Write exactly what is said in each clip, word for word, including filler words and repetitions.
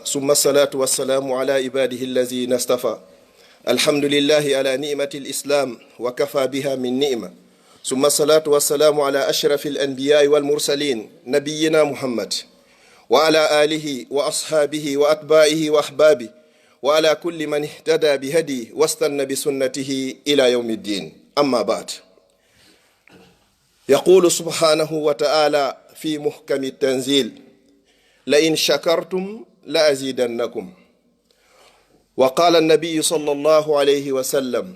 ثم الصلاة والسلام على عباده الذين اصطفى. الحمد لله على نعمة الإسلام وكفى بها من نعمة. ثم الصلاة والسلام على أشرف الأنبياء والمرسلين نبينا محمد وعلى آله وأصحابه وأتباعه وأحبابه وعلى كل من اهتدى بهديه واستن بسنته إلى يوم الدين. أما بعد. يقول سبحانه وتعالى في محكم التنزيل: لئن شكرتم لأزيدنكم. وقال النبي صلى الله عليه وسلم: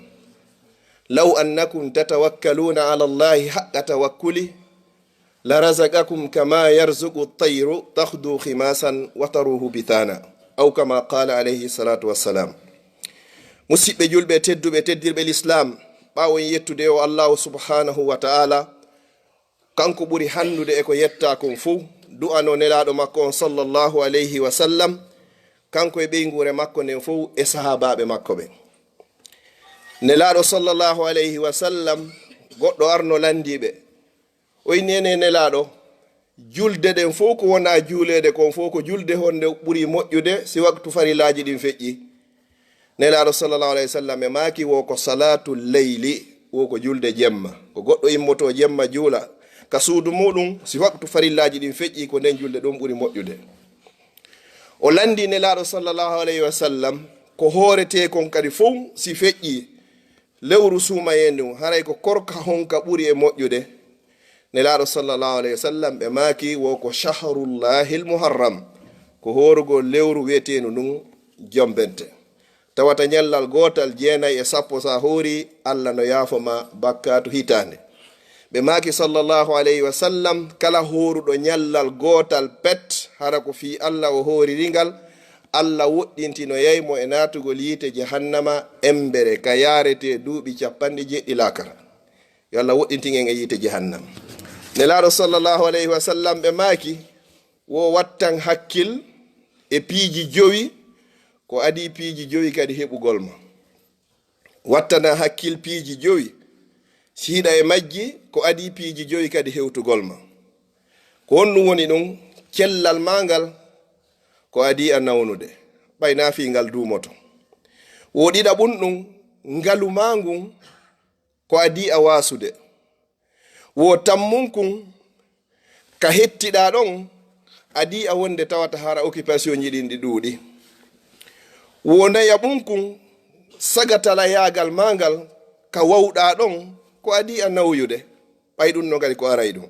لو أنكم تتوكلون على الله حق توكله لرزقكم كما يرزق الطير تغدو خماسا وتروح بطانا، أو كما قال عليه الصلاة والسلام. Musiɗɓe julɓe tedduɓe, teddirɓe lislaam, ɓaawo en yettude o Allahu subhanahu wa ta'ala, kanko ɓuri hannude e ko yetta kon fuu, du'ano nelaaɗo makko on sallallahu alayhi wa sallam, kanko e ɓeynguure makko nden fuu e sahaabaaɓe makko ɓen. Nelaaɗo sallallahu alayhi wa sallam, goɗɗo arno lanndii ɓe, o inni: "Enen nelaaɗo, julde ɗen fof ko wonaa juuleede kon fof, ko julde honde ɓuri moƴƴude si waktu farillaaji ɗin feƴƴi?" Nelaaɗo sallallahu alayhi wa sallam e maaki: "Wo ko salaatul layli, wo ko julde jemma. Ko goɗɗo immoto jemma juula ka suudu muɗum, si waktu farillaaji ɗin feƴƴi, ko nden julde ɗum ɓuri moƴƴude." O lanndii Nelaaɗo sallallahu alayhi wa sallam ko hooretee kon kadi fof si feƴƴi lewru suumayee ndun, haray ko korka honka ɓuri e moƴƴude? Nelaaɗo sallallahu alayhi wa sallam ɓe maaki: "Wo ko shahrullahil muharram, ko hoorugol lewru wi'eteendu ndun jombente." Tawata ñallal gootal, jeenay e sappo sa hoori, Allah no yaafo ma bakkaatu hitaande. Ɓe maaki sallallahu alayhi wa sallam: "Kala hooruɗo ñallal gootal pet, hara ko fii Allah o hooriri ngal, Allah woɗɗintinoyay mo e naatugol yiite jahannama embere ka yaaretee duuɓi cappanɗe jeeɗiɗi laakara." Yo Allah woɗɗintin en e yiite jahannama. Nelaaɗo sallallahu alayhi wa sallam ɓe maaki: "Wo wattan hakkil e piiji jowi, ko adii piiji jowi kadi heɓugol ma. Wattana hakkil piiji jowi, si hiɗa e majji, ko adii piiji jowi kadi hewtugol ma. Ko honɗum woni ɗum? Cellal maa ngal, ko adii a nawnude, ɓay naa fii ngal duumoto. Wo ɗiɗaɓun ɗum, ngalu maa ngun, ko adii a waasude. Wo tammunkun, ka hettiɗaa ɗon, adii a wonde tawata hara occupation ji ɗin ɗi ɗuuɗi. Wo nayaɓunkun, sagatalayaagal maa ngal, ka wawɗaa ɗon, ko adii a nawyude, ɓay ɗum no kadi ko aray ɗum.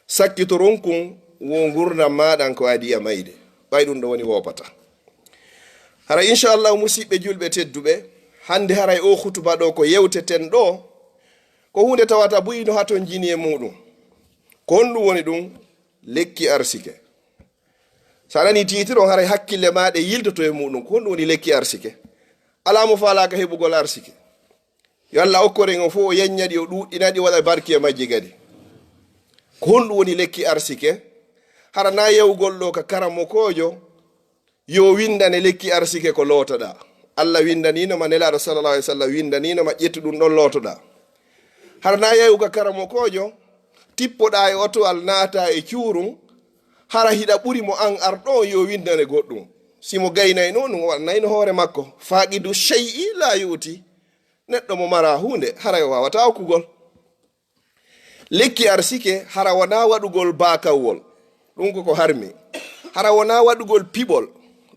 Sakkitorunkun, wo ngurndan maa ɗan ko adii a mayde, ɓay ɗum ɗo woni woopata." Hara, inchallahu, musiɓɓe julɓe tedduɓe, hannde haray o hutuba ɗo ko yewteten ɗo, ko huunde tawata buy no hatonjini e muɗum. Ko honɗum woni ɗum? Lekki arsike. Sa nani tiitiro, haray hakkille ma ɗe yiltoto e muɗum. Ko honɗum woni lekki arsike? Alaa mo faalaaka heɓugol arsike. Yo Allah okkore on fof, o yañña ɗi, o ɗuuɗɗina ɗi, o waɗa barki e majji kadi. Ko honɗum woni lekki arsike? Hara na yawgol ɗo ka karamokoojo, yo windane lekki arsike ko lootoɗaa. Allah windanino ma, Nelaaɗo sallallahu alaihi wasallam windanino ma, ƴettu ɗum ɗon lootoɗaa. Hara na yahu ka karamokoojo, tippoɗaa e otoal, naata e cuurum, hara hiɗa ɓuri mo an arɗo on, yo windane goɗɗum. Si mo gaynayno ɗum, o waɗanayno hoore makko. Faaqidu shay'i la yu'ti. Neɗɗo mo mara huunde, haray o waawataa okkugol. Lekki arsike, hara wonaa waɗugol baakawwol, ɗum ko ko harmi. Hara wonaa waɗugol piɓol,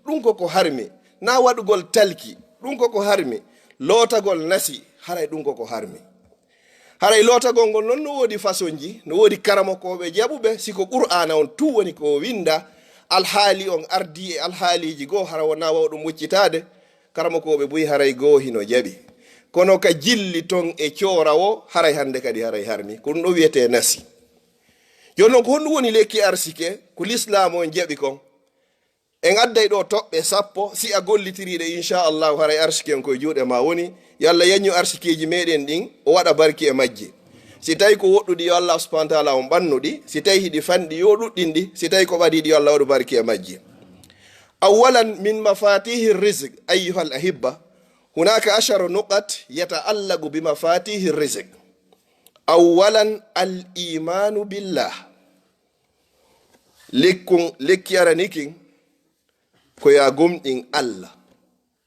ɗum ko ko harmi. Na waɗugol talki, ɗum ko ko harmi. Lootagol nasi, haray ɗum ko ko harmi. Haray lootagol ngol non no woodi fasonji, no woodi karamokooɓe jaɓuɓe, si ko Qur'aana on tun woni ko o winda, alhaali on ardii e alhaaliiji goo, hara wonaa wawɗo muccitaade, karamokooɓe buy haray goo hino jaɓi. Kono ka jilli ton e coorawo, haray hannde kadi haray harmi. Ko ɗum ɗo wiyetee nasi. Jooni non, ko honɗum woni lekki arsike? Ko lislaamu on jaɓi kon. En adday ɗo toɓɓe sappo, si a gollitirii ɗe, inchallahu, haray arsike on koye juuɗe ma woni. Yo Allah yaññu arsikeeji meɗen ɗin, o waɗa barki e majji. Si tawi ko woɗɗuɗi, yo Allah subhanahu wa ta'ala on ɓannu ɗi. Si tawi hiɗi fanɗi, yo ɗuɗɗin ɗi. Si tawi ko ɓadiiɗi, yo Allah waɗu barki e majji. Awwalan, min mafatihi rizq, ayyuhal ahibba, hunaka asharu nuqat yata'allaqu bi mafatihi rizq. Awwalan, al imanu billah. Lekkun, lekki aranikin, ko yo a gomɗin Allah,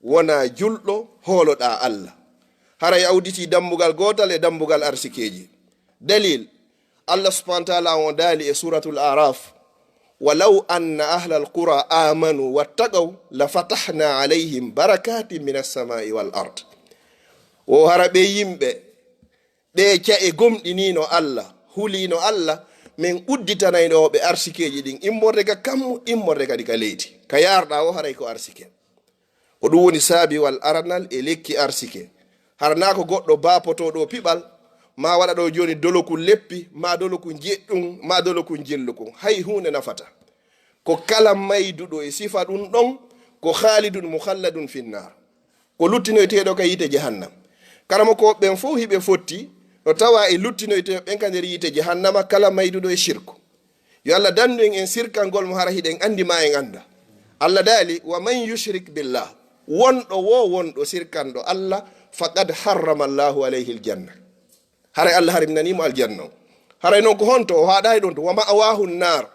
wona julɗo, hooloɗaa Allah. Haray a udditi dambugal gootal e dambugal arsikeeji. Dalil, Allah subhanahu wa ta'ala on daali e Suratul Araf, "Walaw anna ahlal qura amanu wattaqaw la fatahna alayhim barakatin minas samai wal ard." O hara ɓe yimɓe, ɗe ca'e gomɗiniino Allah, huliino Allah, men udditanayno ɓe arsikeeji ɗin, immorde ka kammu, immorde kadi ka leydi. Ka yaarɗaa o haray ko arsike. Ko ɗum woni saabiwal aranal e lekki arsike. Hara naa ko goɗɗo baapotooɗo piɓal, maa waɗa ɗo jooni dolokun leppi, maa dolokun jeɗɗun, maa dolokun jillukun. Hay huunde nafata. Ko kala mayduɗo e sifa ɗum ɗon, ko khaalidun mukhalladun finnaar. Ko luttinoyteeɗo ka yiite jahannam. Karamokooɓe ɓen fow hiɓe fotti, no tawa e luttinoyteeɓe ɓen ka nder yiite jahannama kala mayduɗo e shirku. Yo Allah dandu en en sirkangol mo hara hiɗen andi ma en anda. Allah daali, "Wa man yushrik billah," wonɗo wo wonɗo sirkanɗo Allah, "faqad harrama Allahu alayhi aljanna." Haray Allah harimnani mo aljanna on. Haray non ko honto o haɗa e ɗon to, "Wa ma'wahu nnar."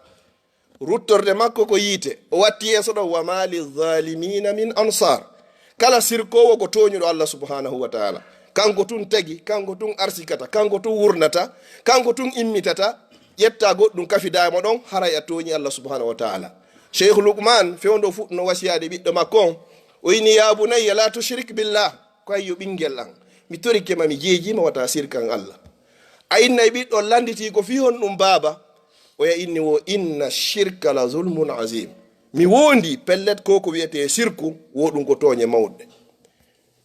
Ruttorde makko ko yiite. O watti yeeso ɗon, "Wa ma lizzalimina min ansar." Kala sirkoowo ko tooñuɗo Allah subhanahu wa ta'ala. Kanko tun tagi, kanko tun arsikata, kanko tun wurnata, kanko tun immitata. Ƴetta goɗɗum kafidaa mo ɗon, haray a tooñi Allah subhanahu wa ta'ala. Cheikh Luqman, fewndo fuɗɗuno wasiyaade ɓiɗɗo makko on, o inni, "Ya bunayya la tushrik billah." Ko ay yo ɓinngel an, mi torike ma, mi jeejima wata sirkan Allah. A innay ɓiɗɗo on lannditi ko fii honɗum baaba? Oya inni wo, "Inna shirka la zulmun azim." Mi wondi, pellet ko ko wiyetee sirku, wo ɗum ko tooñe mawɗe.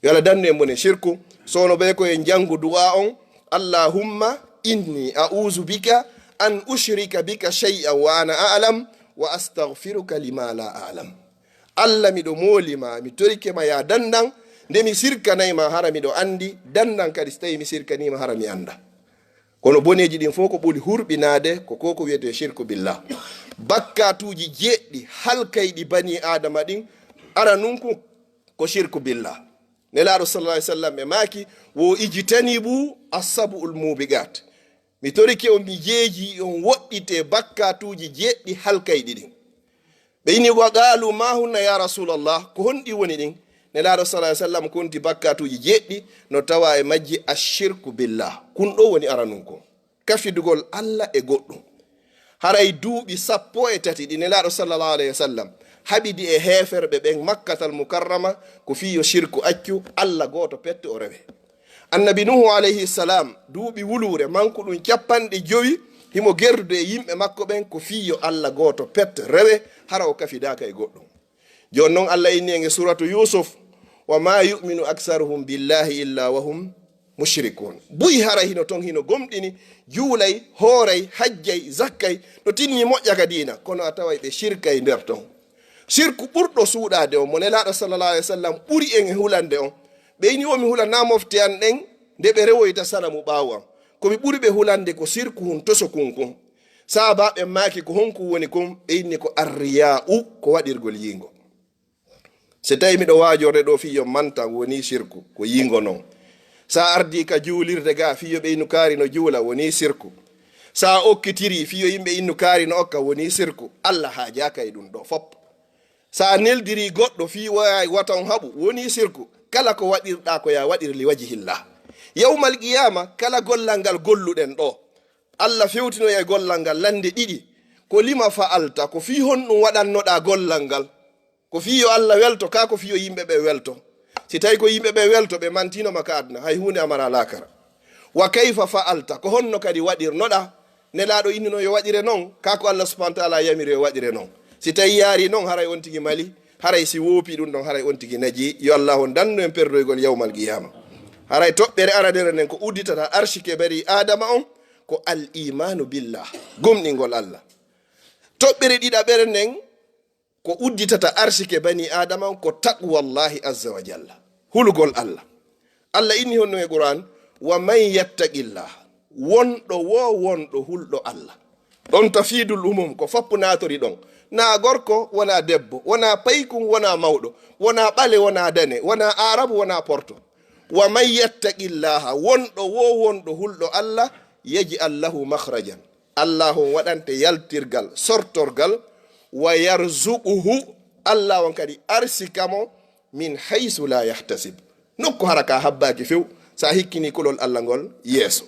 Yo Allah dandu en bone sirku. Sono ɓe ko en janngu du'a on, "Allahumma inni a'uzu bika an ushrika bika shay'an wa ana a'lam wa astaghfiruka lima la a'lam." Allah, miɗo mooli ma, mi torike ma ya dandan, nde mi sirkanay ma hara miɗo andi, dandan kadi si tawi mi sirkanii ma hara mi anda. Kono boneeji ɗin fof ko ɓuri hurɓinaade ko ko ko wiyetee shirku billah. Bakkatuuji jeeɗɗi halkayɗi bani Aadama ɗin, aranun kun ko shirku billah. Nelaaɗo sallallahu alaihi wasallam ɓe maaki, wo ijtanibu as-sab'ul mubiqat. Mi torike on, mi jeeji on, woɗɗite bakkatuuji jeeɗɗi halkayɗi ɗin. Ɓe inni, "Wa qalu ma hunna ya Rasulallah, ko honɗi woni ɗin?" Nelaaɗo sallallahu alaihi wasallam konti bakkatuuji jeeɗɗi, no tawa e majji ashirku billah. Kun ɗo woni aranun ko kafidugol Allah e goɗɗum. Haray duuɓi sappo e tati ɗi Nelaaɗo sallallahu alaihi wasallam haɓidi e heeferɓe ɓen Makkatal Mukarrama ko fii yo shirku accu, Allah gooto pette o rewe. Annabi Nuhu alayhi salam, duuɓi wuluure, manku ɗum capanɗe jowi, himo gerdude e yimɓe makko ɓen ko fii yo Allah gooto pet rewe, hara o kafidaaka e goɗɗum. Jooni non Allah inni en e suratu Yusuf, "Wa ma yu'minu aksaruhum billahi illa wa hum mushrikun." Buy hara hino ton hino gomɗini, juulay, hooray, hajjay, zakkay, no tinni moƴƴa ka diina, kono a taway ɓe shirkay nder ton. Shirku ɓurɗo suuɗaade on, mo Nelaaɗo sallallahu alaihi wasallam ɓuri en e hulande on, ɓe ini wo mi hula na mofte an ɗen nde ɓe rewoyta sanamu ɓaawo an. Ko mi ɓuri ɓe hulande ko sirku hun toso kun kun. Saabaaɓe maaki ko honku woni kun, ɓe inni ko arriya'u, ko waɗirgol yiingo. Si tawi miɗo waajorde ɗo fii yo mantan woni sirku, ko yiingo non. Sa ardi ka juulirde ga fii yo ɓeynu kaari no juula woni sirku. Sa okkitiri fii yo yimɓe innu kaari no okka woni sirku. Allah haajaaka e ɗum ɗo fop. Sa neldiri goɗɗo fii waay wata on haɓu, woni sirku. Kala ko waɗirɗa ko ya waɗir li wajhillah. Yawmal qiyama, kala gollal ngal golluɗen ɗo, Allah fewtinoya e gollal ngal lande ɗiɗi. Ko lima fa'alta, ko fii honɗum waɗannoɗa gollal ngal? Ko fii yo Allah welto, ka ko fii yo yimɓe ɓe welto? Si tawi ko yimɓe ɓe welto, ɓe mantino ma ka aduna, hay huunde a mara laakara. Wa kayfa fa'alta, ko honno kadi waɗirnoɗa? Nelaaɗo innuno yo waɗire non, ka ko Allah subhanahu wa ta'ala yamiri yo waɗire non. Si tawi yaari non, haray on tigi mali, haray si woopi ɗum ɗon, haray on tigi naji. Yo Allah on dandu en perdoygol yawmal qiyama. Haray toɓɓere aranere nden ko udditata arshike bari Adama on, ko al imanu billah, gomɗingol Allah. Toɓɓere ɗiɗaɓere nden, ko udditata arsike bani Adama on ko taqwallahi azza wa jalla, hulugol Allah. Allah inni honno e Qur'an, "Wa man yattaqillah," wonɗo wo wonɗo hulɗo Allah. Ɗon tafidul umum, ko foppu naatori ɗon. Na gorko, wona debbo, wona paykun, wona mawɗo, wona ɓale, wona dane, wona arabu, wona porto. "Wa man yattaqillaha," wonɗo wo wonɗo hulɗo Allah, "yaj'al lahu makhrajan." Allah on waɗante yaltirgal, sortorgal, "wa yarzuquhu Allah on kadi arsika mo min haysu la yahtasib. Nokku hara ka habbaaki few, sa hikkini kulol Allah ngol yeeso.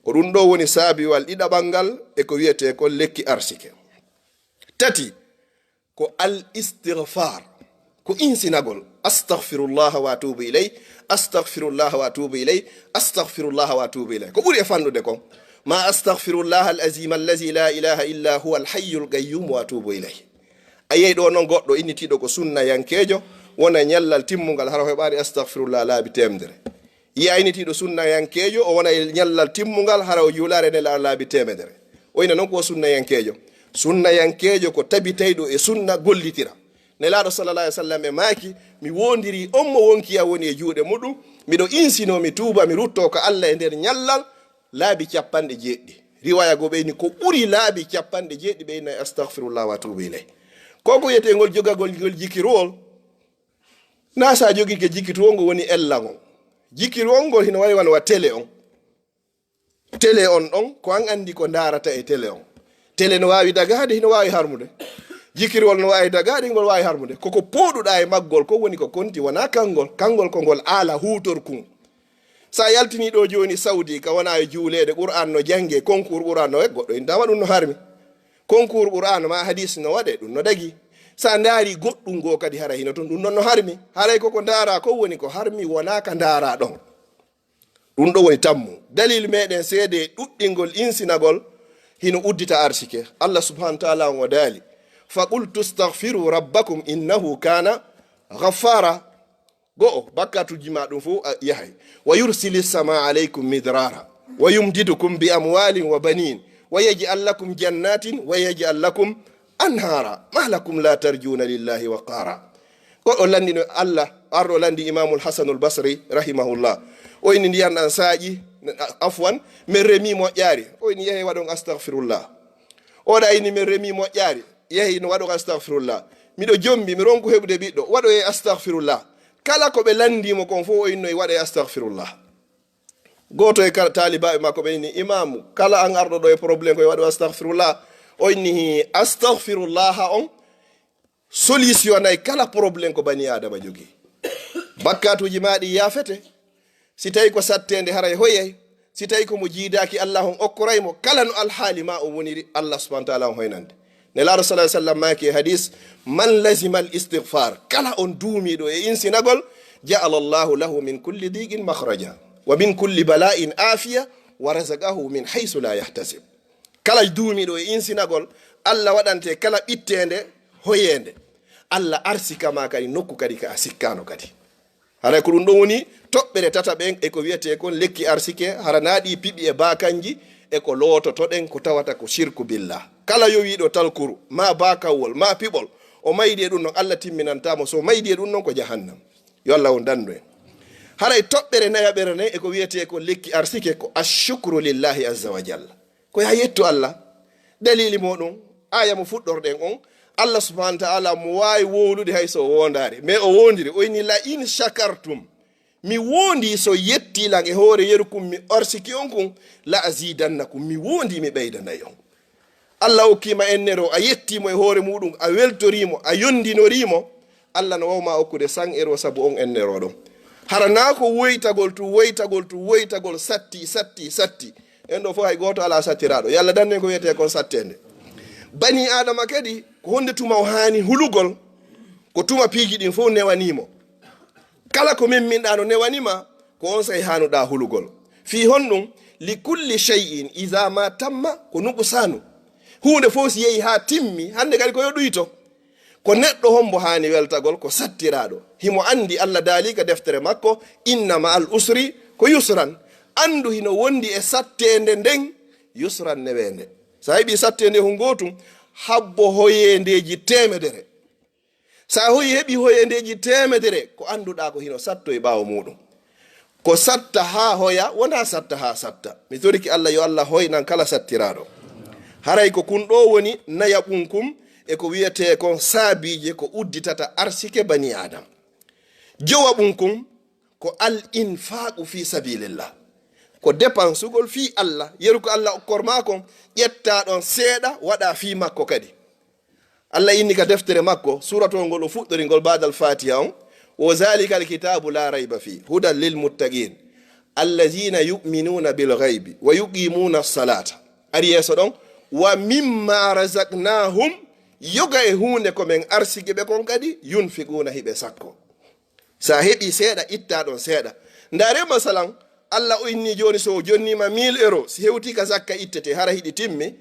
Ko ɗum ɗo woni saabiwal ɗiɗaɓal ngal e ko wiyetee kon lekki arsike. Tati, ko al istighfar, ko insinagol. Astaghfirullah wa atubu ilay, astaghfirullah wa atubu ilay, astaghfirullah wa atubu ilay. Ko ɓuri e fanɗude kon, ma astaghfirullah al azim allazi la ilaha illa huwa al hayyul qayyum wa atubu ilay. A yiyay ɗo non goɗɗo innitiiɗo ko sunnayankeejo, wona ñallal timmungal, hara o heɓaani astaghfirullah laabi teemedere. Yiya innitiiɗo sunnayankeejo, o wona e ñallal timmungal, hara o juulaare nde la-, laabi teemedere. O ina non ko sunnayankeejo. Sunnayankeejo ko tabitayɗo e sunna gollitira. Nelaaɗo sallallahu alaihi wasallam e maaki, mi wondiri on mo wonki a woni e juuɗe muɗum, miɗo insino, mi tuuba, mi rutto ka Allah e nder ñallal laabi capanɗe jeeɗiɗi. Riwaya goo ɓeyni ko ɓuri laabi capanɗe jeeɗiɗi ɓe inna astaghfirullah wa atubu ilay. Ko ko wiyetee ngol jogagol ngol jikirwol. Na sa jogike jikirwol ngol woni ella ngol. Jikirwol ngol hino wayi wano wa tele on. Tele on ɗon, ko an andi ko ndaarata e tele on. Tele no waawi dagaade, hino waawi harmude. Jikirwol no waawi dagaade, ngol waawi harmude. Koko pooɗuɗaa e maggol, ko woni ko konti, wonaa kangol. Kangol ko ngol aala huutorkun. Sa yaltini ɗo jooni Saudi, ka wona e juuleede, Qur'an no jannge, concours Qur'an no waɗe, goɗɗo intaama ɗum no harmi. Concours Qur'an ma hadis no waɗe, ɗum no dagi. Sa ndaari goɗɗum goo kadi hara hino ton, ɗum ɗon no harmi. Haray koko ndaara ko woni ko harmi, wonaa ka ndaara ɗon. Ɗum ɗo woni tammu. Dalil meɗen seede ɗuɗɗingol insinagol hino uddita arsike. Allah subhanahu wa ta'ala on o daali, "Fa qultu astaghfiru rabbakum innahu kana ghaffara." Go'o, bakkatuji ma ɗum fof a yahay. "Wa yursili sama alaykum midrara. Wa yumdidukum bi amwalin wa banin. Wa yaj'al lakum jannatin wa yaj'al lakum anhara. Ma lakum la tarjuna lillahi wa qara." Goɗɗo lanndino Allah, arɗo lanndi Imamul Hasanul Basri, rahimahullah. O inni ndiyan ɗan saaƴi, afwan, men remi moƴƴaari. O inni yehe waɗon astaghfirullah. Oɗa inni men remi moƴƴaari. Yehi no waɗon astaghfirullah. Miɗo jombi, mi ronku heɓude ɓiɗɗo. Waɗoye astaghfirullah. Kala ko ɓe lanndi mo kon fof o innoyi waɗoye astaghfirullah. Gooto e kala taalibaaɓe makko ɓe inni, "Imaamu, kala an arɗo ɗo e problème ko e waɗo astaghfirullah." O inni, "Hi, astaghfirullah on solution ay kala problème ko bani Adama jogii. Bakkatuuji maa ɗi yaafete. Si tawi ko satteende haray hoyay. Si tawi ko mo jiidaaki Allah on okkoray mo. Kala no alhaali maa on woniri Allah subhanahu wa ta'ala on hoynande." Nelaaɗo sallallahu alaihi wasallam maaki e hadis, "Man lazima al istighfar." Kala on duumiiɗo e insinagol, "Ja'ala Allahu lahu min kulli diqin makhraja. Wa min kulli bala'in afiya. Wa razaqahu min haythu la yahtasib." Kala duumiiɗo e insinagol, Allah waɗante kala ɓitteende hoyeende. Allah arsika ma kadi nokku kadi ka a sikkaano kadi. Haray ko ɗum ɗon woni toɓɓere tataɓen e ko wiyetee kon lekki arsike, hara na ɗi piɓi e baakanji e ko loototoɗen ko tawata ko shirku billah. Kala yowiiɗo talkuru, ma baakawol, ma piɓol, o maydi e ɗum ɗon, Allah timminanta mo. So maydi e ɗum ɗon ko jahannam. Yo Allah on dandu en. Haray toɓɓere nayaɓere nden e ko wiyetee kon lekki arsike ko ashukru lillahi azza wa jalla. Ko yo a yettu Allah. Dalili muɗum, aya mo fuɗɗorɗen on, Allah subhanahu wa ta'ala mo waawi wowlude hay so o wondaari. Mais o wondiri, o inni, "La in shakartum." Mi wondi so yetti lan e hoore yeru kun mi arsiki on kun, "la azidannakum." Mi wondi mi ɓeydanay on. Allah okkii ma ennero, a yetti mo e hoore muɗum, a weltori mo, a yondinori mo. Allah no waw ma okkude san ero sabu on ennero ɗon. Hara na ko woytagol tu, woytagol tu, woytagol satti, satti, satti. En ɗo fof hay gooto alaa sattiraaɗo. Yo Allah dandu en ko wiyetee kon satteende. Bani Adama kadi, ko honde tuma o haani hulugol? Ko tuma piiji ɗin fof newanii mo. Kala ko memminɗaa no newanii ma, ko on saa'i haanuɗaa hulugol. Fii honɗum? "Li kulli shay'in iza ma tamma," ko nuqsaanu. Huunde fof si yehi haa timmi, hande kadi ko yo ɗuyto. Ko neɗɗo hombo haani weltagol? Ko sattiraaɗo. Himo andi Allah daali ka deftere makko, "Inna ma'al usri ko yusran." Andu hino wondi e satteende nden yusran neweende. Sa heɓi satteende hun gootum, habbo hoyeendeeji teemedere. Sa hoyi heɓi hoyeendeeji teemedere, ko anduɗaa ko hino satto e ɓaawo muɗum. Ko satta haa hoya, wonaa satta haa satta. Mi toriki Allah yo Allah hoynan kala sattiraaɗo. Haray ko kun ɗo woni nayaɓun kun e ko wiyetee kon saabiije ko udditata arsike bani Adam. Jowaɓun kun ko al infaqu fi sabilillah. Ko depansugol fii Allah, yeru ko Allah okkor maa kon, ƴetta ɗon seeɗa, waɗa fii makko kadi. Allah inni ka deftere makko, suratol ngol o fuɗɗori ngol baadal Fatiha on, "Wa zalikal kitabu la rayba fi, hudan lil muttaqin, allazina yu'minuna bil ghaibi, wa yuqimuna salata." Ari yeeso ɗon, "Wa mimma razaqnahum," yoga e huunde ko men arsiki ɓe kon kadi, "yunfiquna," hiɓe sakko. Sa heɓi seeɗa, itta ɗon seeɗa. Ndaare masalan, Allah o inni jooni, so o jonnima mille euro, si hewti ka zakka ittete, hara hiɗi timmi,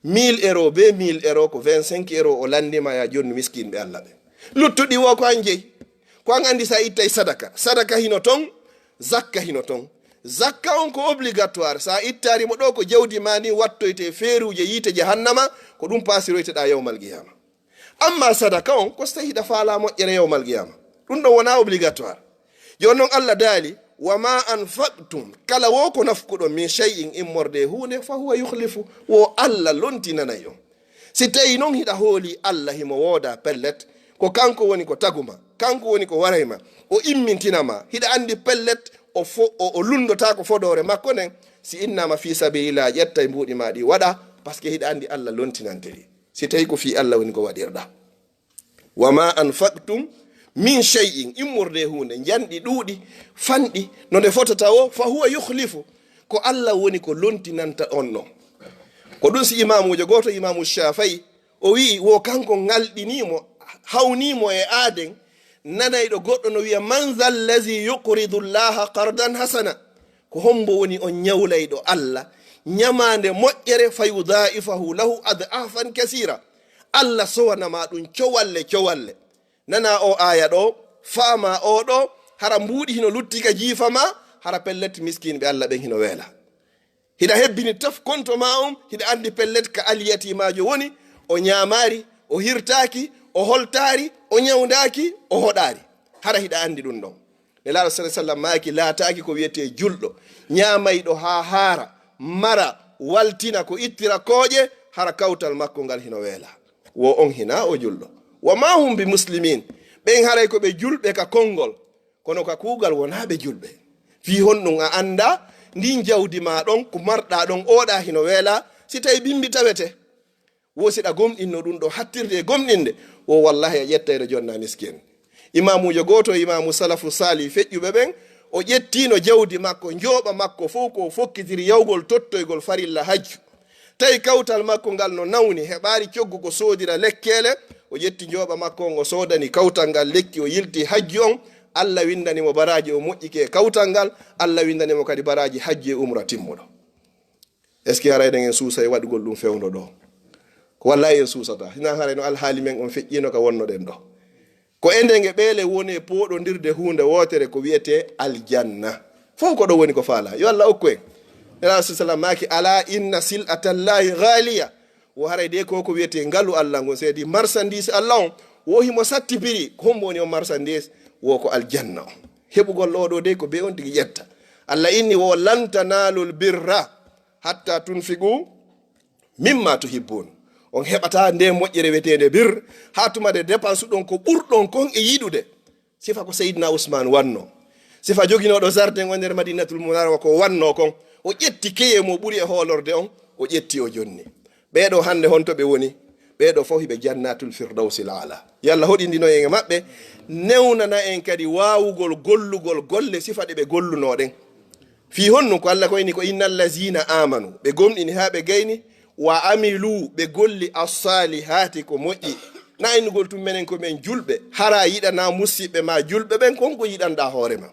mille euro be mille euro ko vingt-cinq euro o landima ya jonnu miskinɓe Allah ɓe. Luttuɗi wo ko an jeyi. Ko an andi sa ittay sadaka. Sadaka hino ton, zakka hino ton. Zakka on ko obligatoire. Sa ittari mo ɗo ko jawdi ma ni wattoyte feeruje yiite jahannama, ko ɗum pasiroyteɗa yawmal qiyama. Amma sadaka on, ko so tawi hiɗa faala moƴƴere yawmal qiyama. Ɗum ɗon wona obligatoire. Jooni non Allah daali, "Wa ma anfaqtum," kala wo ko nafkuɗon, "min shay'in," immorde e huunde, "fa huwa yukhlifu," wo Allah lontinanay on. Si tawi non hiɗa hooli Allah himo wooda pellet, ko kanko woni ko taguma, kanko woni ko warayma, o immintina ma, hiɗa andi pellet o fo-, o, o lundotako fodoore makko nden, si innama fi sabilillah, ƴettay mbuuɗi ma ɗi waɗa, parce que hiɗa andi Allah lontinante ɗi. Si tawi ko fii Allah woni ko waɗirɗa. "Wa ma anfaqtum min shay'in," immorde e huunde, njanɗi ɗuuɗi, fanɗi, no nde fotata wo, "fa huwa yukhlifu," ko Allah woni ko lontinanta on non. Ko ɗum si imaamujo gooto, imaamu Shafai, o wi'i, wo kanko ngalɗinimo, hawnimo e aaden, nanayɗo goɗɗo no wi'a, "Man zal lazi yuqridu Allaha qardan hasana?" Ko hombo woni on ñawlayɗo Allah ñamaande moƴƴere, "fa yudha'ifahu lahu adhafan kasira," Allah sowanama ɗum cowalle cowalle. Nana o aya ɗo, faama o ɗo, hara mbuuɗi hino lutti ka jiifa ma, hara pellet miskinɓe Allah ɓen hino weela. Hiɗa hebbini taf konto ma on, hiɗa andi pellet ka aliyatimajo woni, o ñaamaari, o hirtaaki, o holtaari, o ñawndaaki, o hoɗaari. Hara hiɗa andi ɗum ɗon. Nelaaɗo sallallahu alaihi wasallam maaki, laataaki ko wiyetee julɗo, ñaamayɗo haa haara, mara, waltina ko ittira kooƴe, hara kawtal makko ngal hino weela. Wo on hina o julɗo. "Wa ma hum bi muslimin." Ɓen haray ko ɓe julɓe ka konngol, kono ka kuugal wonaa ɓe julɓe. Fii honɗum a anndaa ndin jawdi ma ɗon, ko marɗa ɗon, oɗa hino weela, si tawi bimbi tawete? Wo si ɗa gomɗinno ɗum ɗo hattirde e gomɗinde, wo wallahi a ƴettayno jonna miskin. Imaamujo gooto, imaamu salafu sali feƴƴuɓe ɓen, o ƴettino jawdi makko, njooɓa makko fow ko o fokkitiri yawgol tottoygol farilla hajju. Tawi kawtal makko ngal no nawni, heɓaali coggu ko soodira lekkeele, o ƴetti njooɓa makko on, o soodani kawtal ngal lekki, o yilti hajju on, Allah windani mo baraaji, o moƴƴike e kawtal ngal, Allah windani mo kadi baraaji hajju e umra timmuɗo. Est-ce que haray eɗen suusa e waɗugol ɗum fewndo ɗo? Ko wallahi en suusata. Hina haray no alhaali men on feƴƴino ka wonnoɗen ɗo. Ko enden e ɓeele woni e pooɗondirde huunde wootere ko wiyetee aljanna. Fow ko ɗo woni ko faala. Yo Allah okku en. Nelaaɗo sallam maaki, "Ala inna sil'atallahi ghaliya." Wo haray de ko ko wiyetee ngalu Allah ngun, seedi marchandise Allah on. Wo himo satti prix. Ko hombo woni on marchandise? Wo ko aljanna on. Heɓugol ɗo ɗo de ko be on tigi ƴetta. Allah inni wo, "Lan tanalul birra hatta tunfiqu mimma tuhibbun." On heɓata nde moƴƴere wiyeteende bir, haa tuma nde dépense ɗon ko ɓurɗon kon e yiɗude. Sifa ko Seydina Usman wanno. Sifa joginooɗo jardin o nder Madinatul Munawwara ko wanno kon. O ƴetti keye mo ɓuri e hoolorde on, o ƴetti o jonni. Ɓeeɗo hannde honto ɓe woni? Ɓeeɗo fof hiɓe jannatul firdawsil aala. Yo Allah hoɗindino en e maɓɓe, newnana en kadi waawugol gollugol golle sifa ɗe ɓe gollunoo ɗen. Fii honɗum? Ko Allah ko inni ko, "Innal lazina amanu," ɓe gomɗini haa ɓe gayni, "wa amilu," ɓe golli, "as-salihati," ko moƴƴi. Na innugol tun menen ko men julɓe, hara yiɗana musiɓɓe ma julɓe ɓen kon ko yiɗanɗa hoore ma.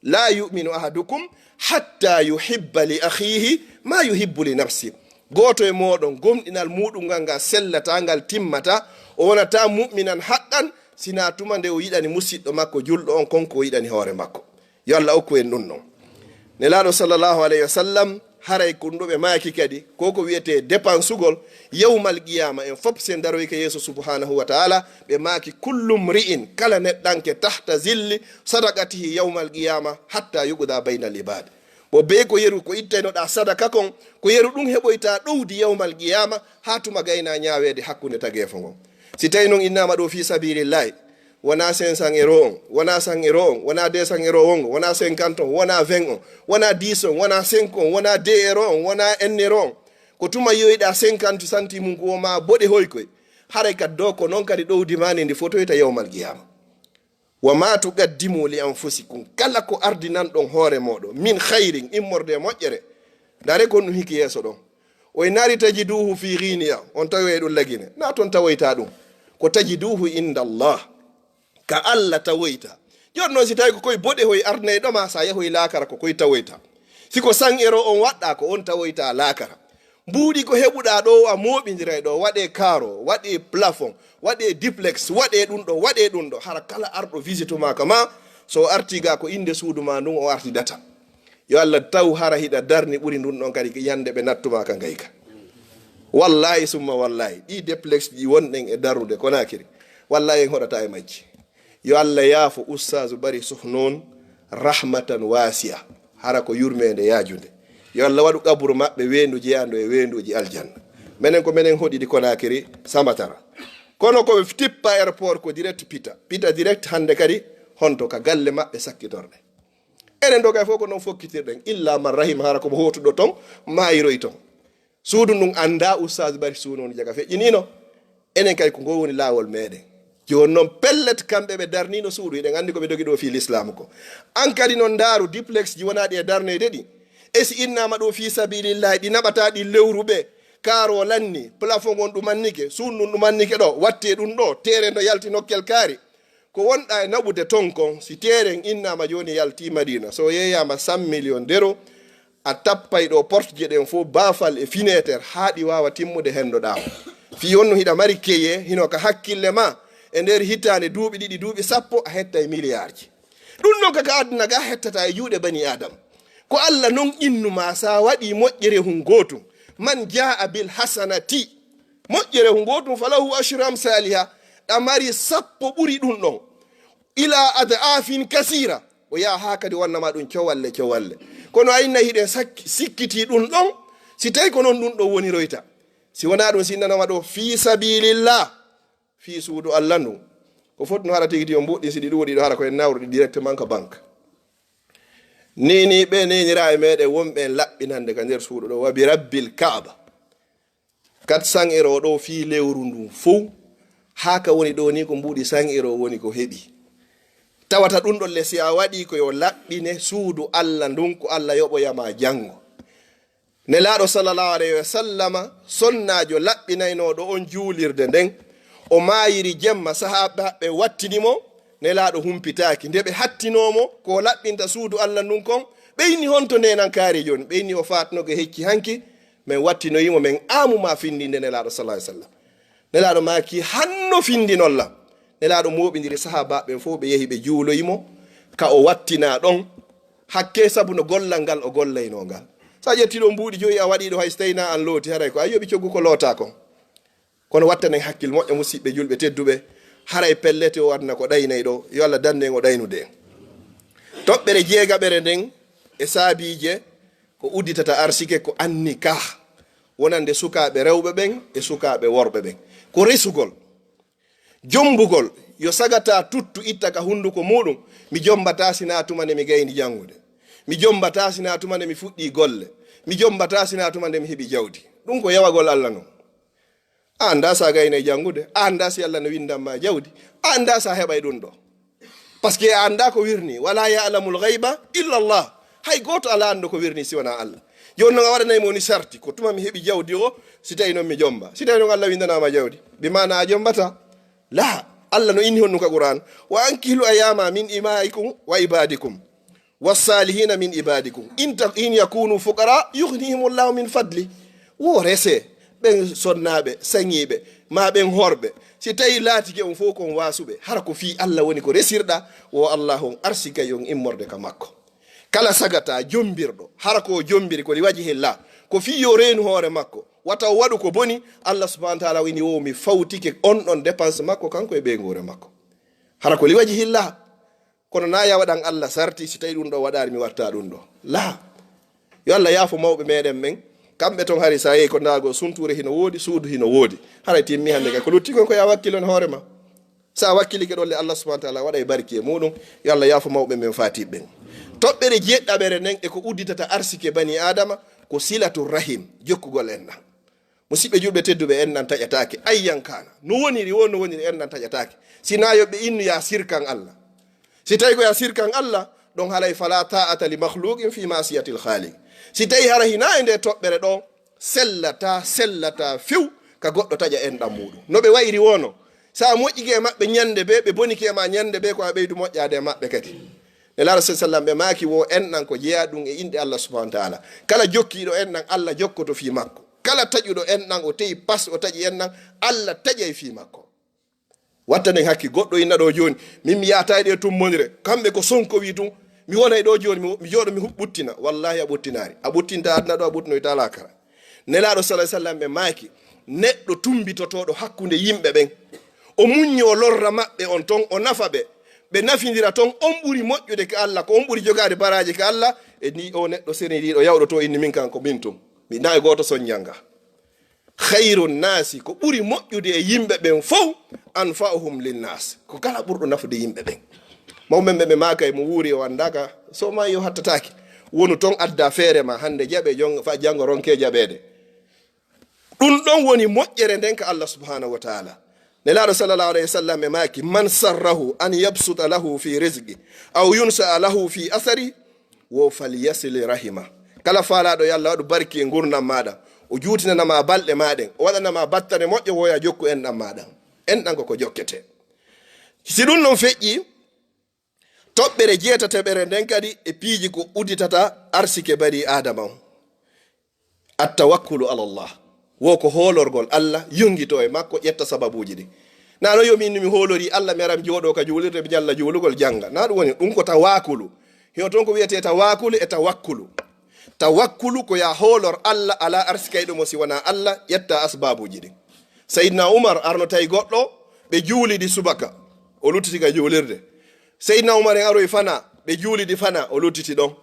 "La yu'minu ahadukum hatta yuhibba li akhihi ma yuhibbu li nafsi." Gooto e mooɗon gomɗinal muuɗum ngal, ngal sellata, ngal timmata, o wonata mu'minan haqqan, sina tuma nde o yiɗani musiɗɗo makko julɗo on kon ko o yiɗani hoore makko. Yo Allah okku en ɗum ɗon. Nelaaɗo sallallahu alayhi wa sallam, haray ko ɗum ɗo ɓe maaki kadi, ko ko wiyetee dépensugol yawmal qiyaama, en fop sen daroyke yeeso subhanahu wa ta'ala, ɓe maaki, "Kullu mri'in," kala neɗɗanke, "tahta zilli sadaqatihi yawmal qiyaama hatta yuqda baynal ibaad." Bo be ko yeru ko ittaynoɗa sadaka kon, ko yeru ɗum heɓoyta ɗowdi yawmal qiyaama, haa tuma gayna ñaaweede hakkunde tageefo ngon. Si tawi non innama ɗo fi sabilillahi, wona cinq cents euro on, wona cent euro on, wona deux cents euro on, wona cinquante on, wona vingt on, wona dix on, wona cinq on, wona deux euro on, wona un euro on. Ko tuma yoyɗa cinquante centimes mum ko woma boɗe hoykoy. Haray kadi ɗo ko noon kadi ɗowdi maa ndi ndi fotoyta yawmal qiyaama. "Wa ma tuqaddimu li anfusikum," kala ko ardinanɗon hoore mooɗon, "min khayrin," immorde e moƴƴere. Ndaare ko ɗum hiki yeeso ɗon. O innaari, "tajiduhu fi ghiniya," on tawi e ɗum lagine. Na toon tawoyta ɗum. Ko "tajiduhu inda Allah." Ka Allah tawoyta. Jooni noon, si tawi ko koye boɗe hoy arnayɗo ma, sa yahoy laakara, ko koye tawoyta. Si ko cent euro on waɗɗa, ko on tawoyta laakara. Mbuuɗi ko heɓuɗa ɗo, a mooɓindiray ɗo, waɗe kaaro, waɗe plafond, waɗe duplex, waɗe ɗum ɗo, waɗe ɗum ɗo. Hara kala arɗo visite ma ka ma, so o arti ga ko innde suudu ma ndun o artidata. Yo Allah taw hara hiɗa darni ɓuri ndun ɗon kadi yande ɓe nattuma ka ngayka. Wallahi summa wallahi, ɗi duplex ɗi wonɗen e darnude Konakiri, wallahi en hoɗata e majji. Yo Allah yaafo Ustaazu Bari Suhnun rahmatan wasi'a. Hara ko yurmeende yaajunde. Yo Allah waɗu qaburu maɓɓe weendu jeyandu e weenduuji aljanna. Menen ko menen hoɗidi Konakiri Samatara. Kono ko ɓe tippa aéroport ko direct Pita. Pita direct hannde kadi honto ka galle maɓɓe sakkitorɗe. Enen ɗo kay fof ko noon fokkitirɗen. Illa man rahima, hara ko mo hootuɗo toon, maayiroy toon. Suudu ndun annda Ustaazu Bari Suhnun jaga feƴƴinino. Enen kay ko ngol woni laawol meɗen. Jooni noon pellet kamɓe ɓe darnino suudu, hiɗen anndi ko ɓe dogi ɗo fii Lislaam ko. An kadi noon ndaaru duplex ji wonaa ɗi e darneyde ɗi. E si innama ɗo fii sabilillahi, ɗi naɓata ɗi lewru ɓe. Kaaro lanni, plafond on ɗumannike, suudu ndun ɗumannike ɗo, watte ɗum ɗo, teere no yalti nokkel kaari. Ko wonɗa e naɓude ton kon, si teere en innama jooni yalti Madina, so yeeyama cent millions d'euros, a tappay ɗo porte je ɗen fof, baafal e fineeter, haa ɗi waawa timmude hendoɗa o. Fii on no hiɗa mari keye, hino ka hakkille ma, e nder hitaande duuɓi ɗiɗi, duuɓi sappo, a hettay miliyaarji. Ɗum ɗon ka, ka aduna ga hettata e juuɗe bani Adam. Ko Allah non innu ma, sa waɗi moƴƴere hun gootum, "man jaa bil hasanati," moƴƴere hun gootum, "falahu ashru amsaliha," ɗa mari sappo ɓuri ɗum ɗon. "Ila ad'afin kasira," o yaha haa kadi wonnama ɗum cowalle cowalle. Kono ayna hiɗen sakki-, sikkiti ɗum ɗon, si tawi ko non ɗum ɗon woniroyta. Si wonaa ɗum, si innanama ɗo fii sabilillah, fii suudu Allah ndun. Ko foti no hara tigi tigi on mbuɗɗi, si ɗi ɗuuɗi ɗo hara ko en nawruɗi directement ka banque. Ni, ni ɓe nenira e meɗen wonɓe en laɓɓinande ka nder suudu ɗo, wa bi rabbil Kaaba. Quatre cents euro ɗo fii lewru ndun fow. Haa ka woni ɗo ni ko mbuuɗi cent euro woni ko heɓi. Tawata ɗum ɗon le si a waɗi ko yo laɓɓine suudu Allah ndun ko Allah yoɓoyama janngo. Nelaaɗo sallallahu alayhi wa sallama, sonnaajo laɓɓinaynooɗo on juulirde nden, o maayiri jemma, sahaabaaɓe wattini mo, Nelaaɗo humpitaaki. Nde ɓe hattinoo mo, ko o laɓɓinta suudu Allah ndun kon, ɓe inni, "Honto neenan kaari jooni?" Ɓe inni, "O faatno ko hecci hanki, men wattinoyi mo, men aamu ma findinde Nelaaɗo sallallahu alayhi wa sallam." Nelaaɗo maaki, "Hanno findinol lan." Nelaaɗo mooɓindiri sahaabaaɓe ɓen fow, ɓe yehi ɓe juuloyi mo, ka o wattinaa ɗon, hakke sabu no gollal ngal o gollaynoo ngal. So a ƴetti ɗo mbuuɗi joyi a waɗi ɗo, hay so tawi na an looti, haray ko a yoɓi coggu ko lootaa kon. Kono wattanen hakkil moƴƴo, musiɓɓe julɓe tedduɓe, haray pellete o aduna ko ɗaynay ɗo, yo Allah dandu en o ɗaynude en. Toɓɓere jeegaɓere nden e saabiije ko udditata arsike ko annikah, wonande sukaaɓe rewɓe ɓen e sukaaɓe worɓe ɓen. Ko resugol. Jombugol, yo sagata tuttu itta ka hunduko muɗum, mi jombata sina tuma nde mi gayni janngude. Mi jombata sina tuma nde mi fuɗɗi golle. Mi jombata sina tuma nde mi heɓi jawdi. Ɗum ko yawagol Allah non. A annda sa gaynay janngude, a annda si Allah no windan ma jawdi, a annda sa heɓay ɗum ɗo. Parce que a annda ko wirni, wala ya'lamul ghaiba illa Allah. Hay gooto alaa anndu ko wirni si wonaa Allah. Jooni non a waɗanay mo ni sarti, ko tuma mi heɓi jawdi o, si tawi non mi jomba. Si tawi non Allah windanama jawdi, bi maana a jombata? La, Allah no inni honno ka Qur'an, "Wa ankihul ayama min imaikum wa ibadikum, wassalihina min ibadikum, in ta-, in yakunu fuqara, yughnihimullahu min fadli." Wo rese, ɓen sonnaaɓe, saŋiiɓe, ma ɓen horɓe. Si tawi laatike on fow kon waasuɓe, hara ko fii Allah woni ko resirɗa, wo Allah on arsikay on immorde ka makko. Kala sagata jombirɗo, hara ko o jombiri ko li wajhillah, ko fii yo reenu hoore makko, wata o waɗu ko boni, Allah subhanahu wa ta'ala wini wo mi fawtike on ɗon dépense makko kanko e ɓeynguure makko. Hara ko li wajhillah. Kono na ya waɗan Allah sarti, si tawi ɗum ɗo waɗaani, mi watta ɗum ɗo. La. Yo Allah yaafo mawɓe meɗen men. Kamɓe ton hari sa yehi ko ndago suntuure hino woodi, suudu hino woodi. Haray timmi hannde kay ko lutti kon ko ya wakkilon hoore ma. Sa wakkilike ɗon le Allah subhanahu wa ta'ala waɗay barki e muɗum. Yo Allah yaafo mawɓe men fatiɓe ɓen. Toɓɓere jeɗɗaɓere nden e ko udditata arsike bani Adama ko silatu rahim, jokkugol enɗan. Musidɓe julɓe tedduɓe, enɗan taƴataake, ayyan kana. No woniri wo, no woniri, enɗan taƴataake. Si na yo ɓe innu ya sirkan Allah. Si tawi ko ya sirkan Allah, ɗon halay fala ta'ata li makhluqin fi ma'siyatil khaliq. Si tawi hara hina e nde toɓɓere ɗo, sellata, sellata few ka goɗɗo taƴa enɗan muɗum. No ɓe wayri wono. Sa moƴƴike e maɓɓe ñande be, ɓe bonike ma ñande be, ko a ɓeydu moƴƴade e maɓɓe kadi. Nelaaɗo sallallahu alaihi wasallam ɓe maaki wo enɗan ko jeyaa ɗum e inɗe Allah subhanahu wa ta'ala. Kala jokkiiɗo enɗan Allah jokkoto fii makko. Kala taƴuɗo enɗan o teyi pas o taƴi enɗan Allah taƴay fii makko. Wattanen hakki goɗɗo inna ɗo jooni, min mi yaata e ɗe tummonire, kamɓe ko Sonko wi ɗum, mi wonay ɗo jooni, mi, mi jooɗo mi hu-, ɓuttina. Wallahi a ɓuttinaari. A ɓuttinta aduna ɗo, a ɓuttinoyta laakara. Nelaaɗo sallallahu alaihi wasallam ɓe maaki, neɗɗo tumbitotooɗo hakkunde yimɓe ɓen, o muññi o lorra maɓɓe on ton, o nafa ɓe, ɓe nafindira ton, on ɓuri moƴƴude ka Allah, ko on ɓuri jogaade baraaji ka Allah, e ni o neɗɗo seriniiɗo yawɗo to inni min kan ko min tun. Mi na e gooto soññanga. Khayru nnasi, ko ɓuri moƴƴude e yimɓe ɓen fow, anfa'uhum linnas, ko kala ɓurɗo nafude yimɓe ɓen. Mawɓe men ɓe maaka e mo wuuri o anndaaka, so maayi o hattataake. Wonu ton adda feere ma, hannde jaɓe, jon-, fa janngo ronke jaɓeede. Ɗum ɗon woni moƴƴere nden ka Allah subhanahu wa ta'ala. Nelaaɗo sallallahu alayhi wa sallam e maaki, "Man sarrahu an yabsuta lahu fi rizqi, aw yunsa lahu fi asari, wo falyasili rahima." Kala faalaaɗo yo Allah waɗu barki e ngurndan maaɗa, o juutinana ma balɗe maa ɗen, o waɗana ma battane moƴƴe, woya jokku enɗan maaɗa. Enɗan ko ko jokkete. Si ɗum non feƴƴi, toɓɓere jeetateɓere nden kadi e piiji ko udditata arsike bani Aadama on. At-tawakkulu ala Allah. Wo ko hoolorgol Allah, yongito e makko, ƴetta sababuuji ɗin. Na no yo min mi hoolori Allah, mi ara mi jooɗo ka juulirde, mi jalla juulugol jannga. Na ɗum woni, ɗum ko tawaakulu. Hino toon ko wiyetee tawaakulu e tawakkulu. Tawakkulu ko ya hoolor Allah, ala arsikayɗo mo si wona Allah, ƴetta asbaabuuji ɗin. Sayyidina Umar arno tawi goɗɗo, ɓe juulidi subaka, o luttiti ka juulirde. Sayyidina Umar en aroyi fana, ɓe juulidi fana, o luttiti ɗon.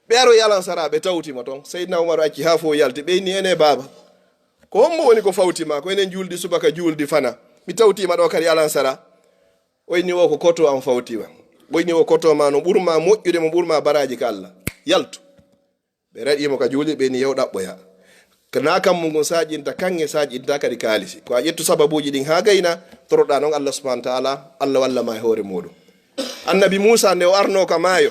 Ɓe aroyi alansara, ɓe tawti mo ton. Sayyidina Umar acci haa fof yalti, ɓe inni, "Ene baaba, ko hombo woni ko fawti ma? Ko enen juuldi subaka, juuldi fana. Mi tawti ma ɗo kadi alansara." O inni, "O ko koto am fawti ma." O inni, "O koto ma no ɓurma moƴƴude, mo ɓurma baraaji ka Allah. Yaltu." Ɓe raɗi mo ka juuli, ɓe inni, "Yaw ɗaɓɓoya." Ko na kammu ngun saƴinta kaŋŋe, saƴinta kadi kaalisi. Ko a ƴettu sababuuji ɗin haa gayna, toroɗa non Allah subhanahu wa ta'ala, Allah walla ma e hoore muɗum. Annabi Muusa nde o arno ka maayo,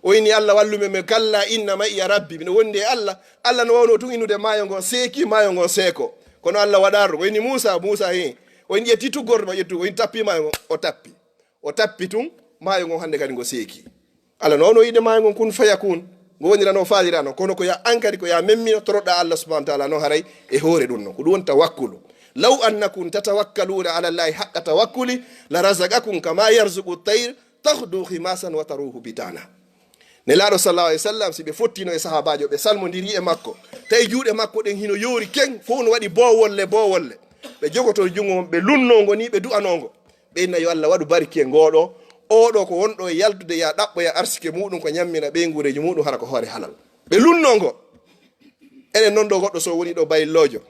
o inni, "Allah wallu mi, mi kalla inna ma'iya rabbi." Miɗo wondi e Allah. Allah no wawno tun innude maayo ngon seeki, maayo ngon seeko. Kono Allah waɗaaro. O inni, "Muusa, Muusa, he." O inni, "Ƴetti tuggordo ma, ƴettu." O inni, "Tappi maayo ngon." O tappi. O tappi tun, maayo ngon hannde kadi ngo seeki. Allah no wawno yiide maayo ngon kun fayakun. Ngo wonira no faalira non. Kono ko ya an kadi ko ya memmino toroɗa Allah subhanahu wa ta'ala non haray e hoore ɗum non. Ko ɗum woni tawakkulu. "Law annakum tatawakkaluna ala Allahi haqqa tawakkuli la razaqakum kama yarzuqu tayr taghdu khimasan wa taruhu bitana." Nelaaɗo sallallahu alaihi wasallam, si ɓe fottino e sahaabaajo, ɓe salmondiri e makko, tawi juuɗe makko ɗen hino yoori ken, fof no waɗi boowolle, boowolle. Ɓe jogoto junngo ngon, ɓe lunnoo ngo ni ɓe du'anoo ngo. Ɓe inna yo Allah waɗu barki e ngooɗo. Oɗo ko wonɗo e yaltude ya ɗaɓɓoya arsike muɗum, ko ñammina ɓeynguureeji muɗum, hara ko hoore halal. Ɓe lunnoo ngo. Enen non ɗo goɗɗo so woni ɗo bayloojo,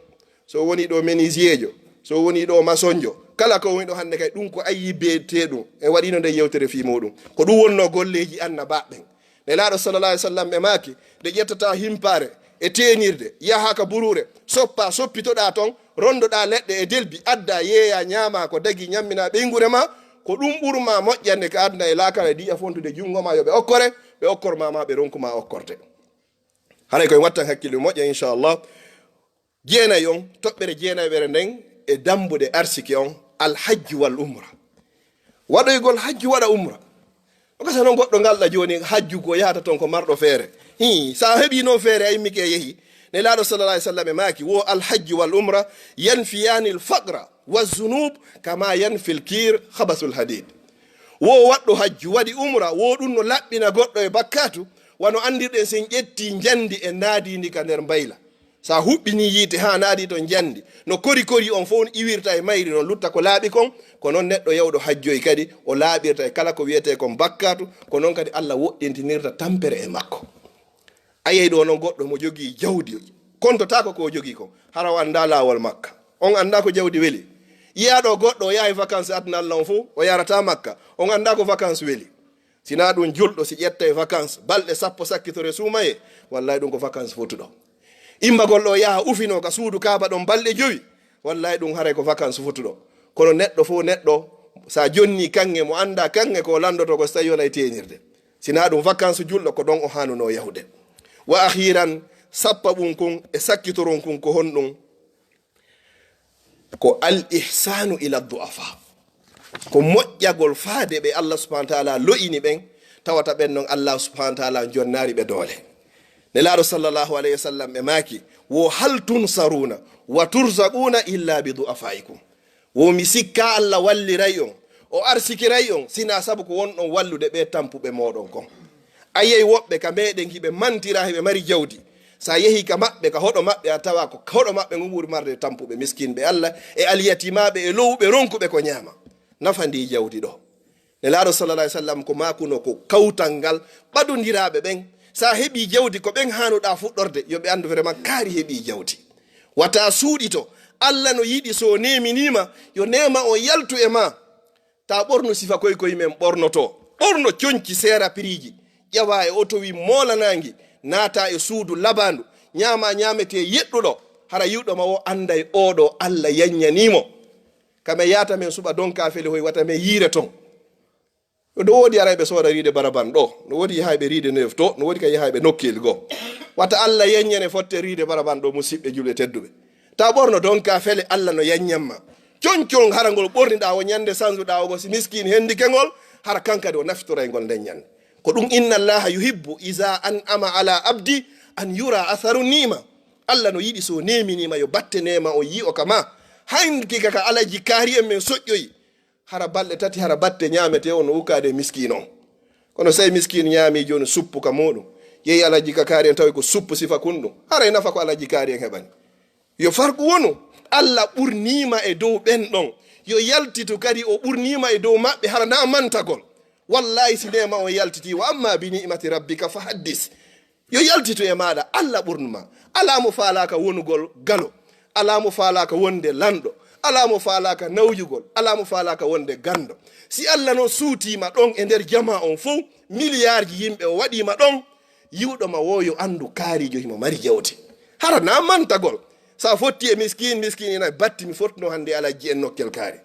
so woni ɗo menuisierjo, so woni ɗo masonjo, kala ko woni ɗo hannde kay, ɗum ko ayyibbeteɗum. En waɗino nden yewtere fii muɗum. Ko ɗum wonno golleeji annabaaɓe ɓen. Nelaaɗo sallallahu alaihi wasallam ɓe maaki, nde ƴettata himpaare e teenirde, yaha ka buruure, soppa, soppitoɗa ton, rondoɗa leɗɗe e delbi, adda, yeeya, ñaama ko dagi, ñammina ɓeynguure ma, ko ɗum ɓurma moƴƴande ka aduna e laakara, e diƴa fontude junngo ma yo ɓe okkore, ɓe okkor ma, ma ɓe ronku ma okkorte. Haray koye wattan hakkille moƴƴa, inchallah. Jeenayi on, toɓɓere jeenayiɓere nden e dambuɗe arsike on, alhajju wal umra. Waɗoygol hajju, waɗa umra. O gasa non goɗɗo ngalɗa jooni, hajju ko yahata ton ko marɗo feere. Hii, sa heɓi non feere, a immike e yehi. Nelaaɗo sallallahu alaihi wasallam e maaki, wo alhajju wal umra yanfiyani al faqra wa zunub kama yanfi al kir khabasul hadid. Wo waɗɗo hajju, waɗi umra, wo ɗum no laɓɓina goɗɗo e bakkatu, wano andirɗen sen ƴetti njandi e naadindi ka nder mbayla. Sa huɓɓini yiite haa naadi to njandi, no kori kori on fof iwirta e mayri, non lutta ko laaɓi kon, ko non neɗɗo yawɗo hajjoy kadi, o laaɓirta e kala ko wiyetee kon bakkatu, ko non kadi Allah woɗɗintinirta tampere e makko. A yey ɗo non goɗɗo mo jogii jawdi, kontotaako ko o jogii kon, hara o anndaa laawol makka. On anndaa ko jawdi weli. Yiyaa ɗo goɗɗo o yahay vacances aduna Allah on fof, o yarataa makka. On anndaa ko vacances weli. Si na ɗum julɗo, si ƴettay vacances, balɗe sappo sakkitore suumaye, wallahi ɗum ko vacances fotuɗo. Immagol ɗo yaha ufinoo ka suudu Kaaba ɗon balɗe jowi, wallahi ɗum haray ko vacances fotuɗo. Kono neɗɗo fof neɗɗo, sa jonni kaŋŋe, mo annda kaŋŋe ko lanndoto ko so tawi wonay teenirde. Sina ɗum vacances julɗo, ko ɗon o haanunoo yahude. Wa akhiran, sappa ɓum kun e sakkitoron kun ko honɗum? Ko al ihsanu ila du'afa. Ko moƴƴagol faade ɓe Allah subhanahu wa ta'ala lo'ini ɓen, tawata ɓen non Allah subhanahu wa ta'ala jonnaari ɓe doole. Nelaaɗo sallallahu alayhi wa sallam ɓe maaki, wo hal tunsaruna wa turzaquna illa bi du'afaikum. Wo mi sikka Allah walliray on, o arsikiray on, sina sabu ko wonɗon wallude ɓe tampuɓe mooɗon kon. A yiyay woɓɓe ka meɗen hiɓe mantira, hiɓe mari jawdi. Sa yehi ka maɓɓe, ka hoɗo maɓɓe, a tawa ko hoɗo maɓɓe ngon ɓuri marde tampuɓe, miskinɓe Allah, e alyatimaaɓe, e lowɓe ronkuɓe ko ñaama. Nafa ndi jawdi ɗo. Nelaaɗo sallallahu alayhi wa sallam ko maakuno ko kawtal ngal ɓadondiraaɓe ɓen. Sa heɓi jawdi, ko ɓen haanuɗa fuɗɗorde, yo ɓe anndu vraiment kaari heɓi jawdi. Wata suuɗito. Allah no yiɗi so neeminima, yo neema on yaltu e ma. Ta ɓornu sifa koy koy men ɓornoto. Ɓorno conci seera piriiji. Ƴawa e oto wi moolanangi, naata e suudu labandu, ñaama ñaamete yeɗɗuɗo. Hara yiwɗo ma wo anday oɗo Allah yanñanimo. Kame yaata men suɓa donka fele hoy wata men yiire ton. No woodi arayɓe sooda riide baraban ɗo. No woodi yahayɓe riide neuf to. No woodi ka yahayɓe nokkeeli goo. Wata Allah yanñane fotte riide baraban ɗo, musiɓɓe julɓe tedduɓe. Ta ɓorno donka fele Allah no yanñanma. Concol hara ngol ɓorniɗa o ñande sansuɗa o ngo si miskin hendike ngol, hara kankadi o nafitoray ngol nden ñande. Ko ɗum inna Allaha yuhibbu iza an'ama ala abdi an yura atharu ni'ma. Allah no yiɗi so neeminima yo batte neema o yi'o ka ma. Hanki ka ka alaji kaari en men soƴƴoyi. Hara balɗe tati, hara batte ñaamete o no ukaade miskiin on. Kono sey miskiin ñaami jooni suppu ka muuɗum. Yehi alaji ka kaari en tawi ko suppu sifa kunɗum. Haray nafa ko alaji kaari en heɓani. Yo farqu wonu. Allah ɓurniima e dow ɓen ɗon. Yo yaltitu kadi o ɓurniima e dow maɓɓe hara na mantagol. Wallahi si neema on yaltiti, wa amma bi ni'mati rabbika fa haddis. Yo yaltitu e maaɗa, Allah ɓurnuma. Alaa mo faalaaka wonugol galo. Alaa mo faalaaka wonde lanɗo. Alaa mo faalaaka nawjugol. Alaa mo faalaaka wonde ganndo. Si Allah non suutiima ɗon e nder jamaa on fow, miliyaarji yimɓe o waɗiima ɗon, yiwɗo ma wo yo anndu kaarijo himo mari jawte. Hara na mantagol. Sa fotti e miskin, miskin ina batti mi fottuno hannde alajji en nokkel kaari.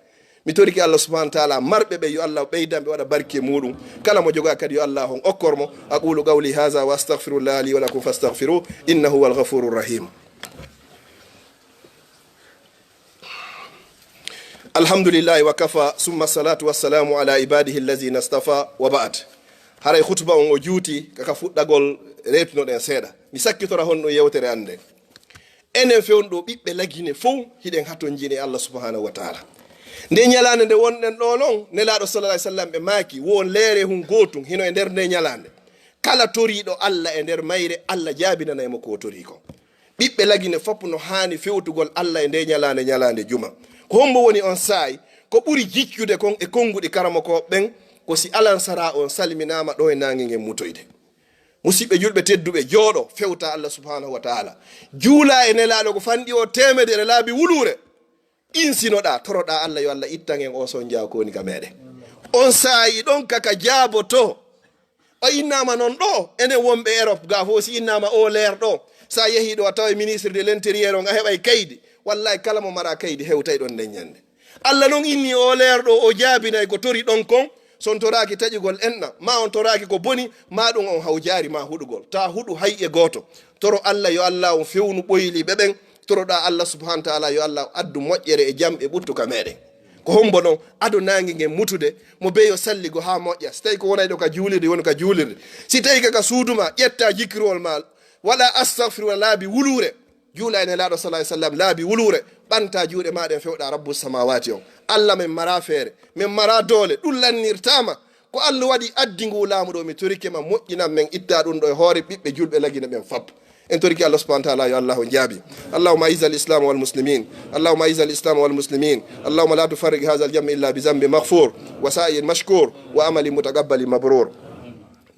Mi torike Allah subhanahu wa ta'ala marɓe ɓe yo Allah ɓeydan ɓe waɗa barke muɗum. Kala mo joga kadi yo Allah on okkor mo. Aqulu qawli hadha wa astaghfirullah li wa lakum fastaghfiru innahu huwal ghafurur rahim. Alhamdulillahi wa kafa, summa salatu wassalamu ala ibadihi allazina istafa wa ba'd. Haray khutba on o juuti kaka fuɗɗagol, reetinoɗen seeɗa. Mi sakkitora honɗum yewtere annden. Enen fewndo ɓiɓɓe Lagine fow hiɗen hatonjini e Allah subhanahu wa ta'ala. Nde ñalaande nde wonɗen ɗo non, Nelaaɗo sallallahu alaihi wasallam ɓe maaki, wo leere hun gootum hino e nder nde ñalaande. Kala toriiɗo Allah e nder mayre, Allah jaabinanay mo ko o torii kon. Ɓiɓɓe Lagine fof no haani fewtugol Allah e nde ñalaande, ñalaande juma. Ko hombo woni on saa'i? Ko ɓuri jiccude kon e konnguɗi karamokooɓe ɓen, ko si alansara on salminaama ɗo e naange ngen mutoyde. Musiɓɓe julɓe tedduɓe, jooɗo, fewta Allah subhanahu wa ta'ala. Juula e Nelaaɗo ko fanɗi o teemedere laabi wuluure. Insinoɗa, toroɗa Allah yo Allah ittan en o sonjaa ko woni ka meɗen. On saa'i ɗon kaka jaaboto. O innama non ɗo, enen wonɓe Europe ga fof si innama o leer ɗo. Sa yehi ɗo a tawa ministre de l'intérieur on a heɓay kaydi. Wallahi kala mo mara kaydi hewtay ɗon nden ñande. Allah non inni o leer ɗo, o jaabinay ko tori ɗon kon. So on toraaki taƴugol enɗam, ma on toraaki ko boni, ma ɗum on hawjaari ma huɗugol. Ta huɗu hay e gooto. Toro Allah yo Allah on fewnu ɓoyliɓe ɓen. Toroɗa Allah subhanahu wa ta'ala yo Allah addu moƴƴere e jam e ɓuttu ka meɗen. Ko hombo non ado naange ngen mutude, mo beyo salligo ha moƴƴa. Si tawi ko wonay ɗo ka juulirde, woni ka juulirde. Si tawi ka, ka suudu ma, ƴetta jikkirowol ma, waɗa astaghfirullah laabi wuluure. Juula e Nelaaɗo sallallahu alaihi wasallam laabi wuluure, ɓanta juuɗe ma ɗen fewɗa Rabbu samawati on. Allah, men mara feere, men mara doole, ɗum lannirtama. Ko Allah waɗi addi ngu laamu ɗo, mi torike ma moƴƴinan men, itta ɗum ɗo e hoore ɓiɓɓe julɓe Lagine ɓen fop. En torike Allah subhanahu wa ta'ala yo Allah on jaabi. اللهم أعز الإسلام والمسلمين. اللهم أعز الإسلام والمسلمين. اللهم لا تفرق هذا الجمع إلا بذنب مغفور وسعي مشكور وعمل متقبل مبرور.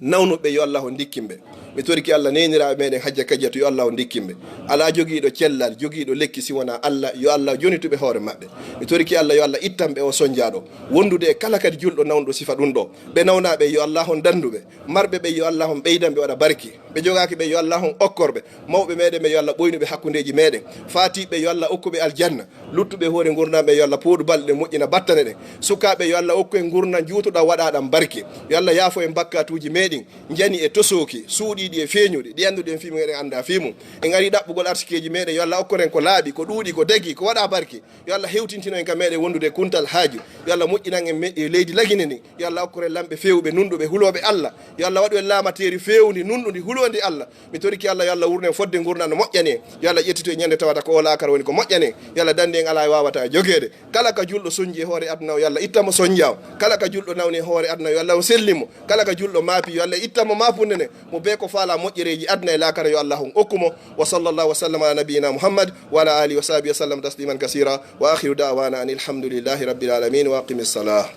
Nawnuɓe yo Allah on ndikkin ɓe. Mi toriki Allah neeniraaɓe meɗen Hajja Kadiyatu, yo Allah on ndikkin ɓe. Alaa jogiiɗo cellal, jogiiɗo lekki si wonaa Allah, yo Allah jonituɓe hoore maɓɓe. Mi toriki Allah yo Allah ittan ɓe o sonjaaɗo. Wondude e kala kadi julɗo nawnuɗo sifa ɗum ɗo. Ɓe nawnaa ɓe yo Allah on dandu ɓe. Marɓe ɓe yo Allah on ɓeydan ɓe waɗa barki. Ɓe jogaaki ɓe yo Allah on okkor ɓe. Mawɓe meɗen ɓe yo Allah ɓoynu ɓe hakkundeeji meɗen. Faatiiɓe yo Allah okku ɓe aljanna. Luttuɓe hoore ngurndan ɓe yo Allah pooɗu balɗe ɗen moƴƴina battane ɗen. Sukaaɓe yo Allah okku en ngurndan juutuɗan waɗaaɗan barki. Yo Allah yaafo en bakkatuuji meɗen. Njani e tosooki, suuɗiiɗi e feeñuɗi, ɗi annduɗen fii mum eɗen annda fii mum. En ari ɗaɓɓugol arsikeeji meɗen, yo Allah okkoren ko laaɓi, ko ɗuuɗi, ko dagi, ko waɗa barki. Yo Allah hewtintino en ka meɗen wondude kuntal haaju. Yo Allah moƴƴinan en me-, e leydi Lagine ndin. Yo Allah okkoren lamɓe feewuɓe, nunɗuɓe, hulooɓe Allah. Yo Allah waɗu en laamateeri feewundi, nunɗundi, huloondi Allah. Mi toriki Allah, yo Allah wurnen fodde ngurndan no moƴƴani en. Yo Allah ƴettito e ñande tawata ko o laakara woni ko moƴƴani en. Yo Allah dandi en alaa e waawata jogeede. Kala ka julɗo sonji e hoore aduna o, yo Allah itta mo sonja o. Kala ka julɗo nawni e hoore aduna, yo Allah on sellin mo. Kala ka julɗo maapi, yo Allah itta mo maapunde nden. Mo bee ko faala moƴƴereeji aduna e laakara, yo Allah on okku mo. Wa sallallahu wa sallam ala nabiyyina Muhammad wa ala alihi wa sahbihi wa sallam tasliman kasira. Wa akhiru da'wana anil hamdulillahi rabbil alamin. Wa aqimis salah.